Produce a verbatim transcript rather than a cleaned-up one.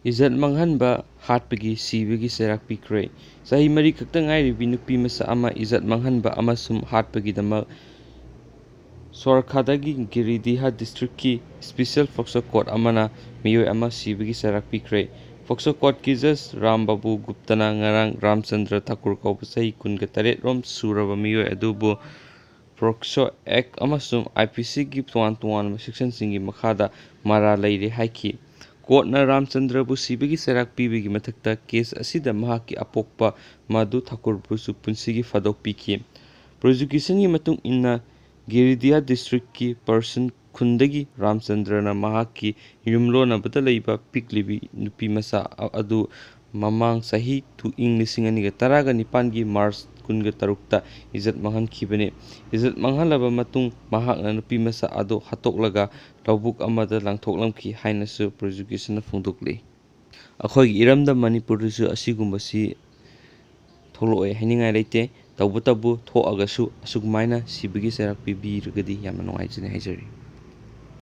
ꯏꯖꯠ ꯃꯥꯡꯍꯟꯕ, ꯍꯥꯠꯄꯒꯤ, ꯁꯤꯕꯒꯤ ꯆꯩꯔꯥꯛ ꯄꯤꯈ꯭ꯔꯦ꯫ ꯆꯍꯤ ꯃꯔꯤ ꯈꯛꯇ ꯉꯥꯏꯔꯤꯕꯤ ꯅꯨꯄꯤ ꯃꯆꯥ ꯑꯃ ꯏꯖꯠ ꯃꯥꯡꯍꯟꯕ ꯑꯃꯁꯨꯡ ꯍꯥꯠꯄꯒꯤꯗꯃꯛ ꯁꯣꯔꯈꯥꯗꯒꯤ ꯒꯤꯔꯤꯗꯤꯍ ꯗꯤꯁꯇ꯭ꯔꯤꯛꯀꯤ ꯁ꯭ꯄꯦꯁꯤꯌꯦꯜ ꯐꯣꯛꯁꯣ ꯀꯣꯔꯠ ꯑꯃꯅ ꯃꯤꯑꯣꯏ ꯑꯃ ꯁꯤꯕꯒꯤ ꯆꯩꯔꯥꯛ ꯄꯤꯈ꯭ꯔꯦ꯫ ꯐꯣꯛꯁꯣ ꯀꯣꯔꯠꯀꯤ ꯖꯖ ꯔꯥꯝ ꯕꯥꯕꯨ ꯒꯨꯞꯇꯅ ꯉꯔꯥꯡ ꯔꯥꯝꯆꯟꯗ꯭ꯔ ꯊꯥꯀꯨꯔ ꯀꯧꯕ ꯆꯍꯤ ꯀꯨꯟꯒ ꯇꯔꯦꯠ ꯔꯣꯝ ꯁꯨꯔꯕ ꯃꯤꯑꯣꯏ ꯑꯗꯨꯕꯨ ꯐꯣꯛꯁꯣ ꯑꯦꯛ ꯑꯃꯁꯨꯡ ꯑꯥꯏ ꯄꯤ ꯁꯤꯒꯤ ꯇꯣꯉꯥꯟ ꯇꯣꯉꯥꯟꯕ ꯁꯦꯛꯁꯟꯁꯤꯡꯒꯤ ꯃꯈꯥꯗ ꯃꯔꯥꯜ ꯂꯩꯔꯦ ꯍꯥꯏꯈꯤ꯫ ꯀꯣꯔꯠꯅ ꯔꯥꯝꯆꯟꯗ꯭ꯔꯕꯨ ꯁꯤꯕꯒꯤ ꯆꯩꯔꯥꯛ ꯄꯤꯕꯒꯤ ꯃꯊꯛꯇ ꯀꯦꯁ ꯑꯁꯤꯗ ꯃꯍꯥꯛꯀꯤ ꯑꯄꯣꯛꯄ ꯃꯥꯙꯨ ꯊꯥꯀꯨꯔꯕꯨꯁꯨ ꯄꯨꯟꯁꯤꯒꯤ ꯐꯥꯗꯣꯛ ꯄꯤꯈꯤ꯫ ꯄ꯭ꯔꯣꯁꯤꯀ꯭ꯌꯨꯁꯟꯒꯤ ꯃꯇꯨꯡ ꯏꯟꯅ, ꯒꯤꯔꯤꯗꯤꯌꯥ ꯗꯤꯁꯇ꯭ꯔꯤꯛꯀꯤ ꯄꯔꯁꯟ ꯈꯨꯟꯗꯒꯤ ꯔꯥꯝꯆꯟꯗ꯭ꯔꯅ ꯃꯍꯥꯛꯀꯤ ꯌꯨꯝꯂꯣꯟꯅꯕꯗ ꯂꯩꯕ ꯄꯤꯛꯂꯤꯕꯤ ꯅꯨꯄꯤ ꯃꯆꯥ ꯑꯗꯨ ꯃꯃꯥꯡ ꯆꯍꯤ ꯇꯨ, ꯏꯪ ꯂꯤꯁꯤꯡ ꯑꯅꯤꯒ ꯇꯔꯥꯒ ꯅꯤꯄꯥꯟꯒꯤ ꯃꯥꯔꯆ ꯀꯨꯟꯒ ꯇꯔꯨꯛꯇ ꯏꯖꯠ ꯃꯥꯡꯍꯟꯈꯤꯕꯅꯤ꯫ ꯏꯖꯠ ꯃꯥꯡꯍꯜꯂꯕ ꯃꯇꯨꯡ ꯃꯍꯥꯛꯅ ꯅꯨꯄꯤ ꯃꯆꯥ ꯑꯗꯨ ꯍꯥꯠꯇꯣꯛꯂꯒ ꯂꯧꯕꯨꯛ ꯑꯃꯗ ꯂꯪꯊꯣꯛꯂꯝꯈꯤ ꯍꯥꯏꯅꯁꯨ ꯄ꯭ꯔꯣꯁꯤꯀ꯭ꯌꯨꯁꯟꯅ ꯐꯣꯡꯗꯣꯛꯂꯤ꯫ ꯑꯩꯈꯣꯏꯒꯤ ꯏꯔꯝꯗꯝ ꯃꯅꯤꯄꯨꯔꯗꯁꯨ ꯑꯁꯤꯒꯨꯝꯕꯁꯤ ꯊꯣꯛꯂꯛꯑꯣꯏ ꯍꯥꯏꯅꯤꯡꯉꯥꯏ ꯂꯩꯇꯦ꯫ ꯇꯧꯕꯇꯕꯨ ꯊꯣꯛꯑꯒꯁꯨ ꯑꯁꯨꯃꯥꯏꯅ ꯁꯤꯕꯒꯤ ꯆꯩꯔꯥꯛ ꯄꯤꯕꯤꯔꯒꯗꯤ ꯌꯥꯝꯅ ꯅꯨꯡꯉꯥꯏꯖꯅꯤ ꯍꯥꯏꯖꯔꯤ꯫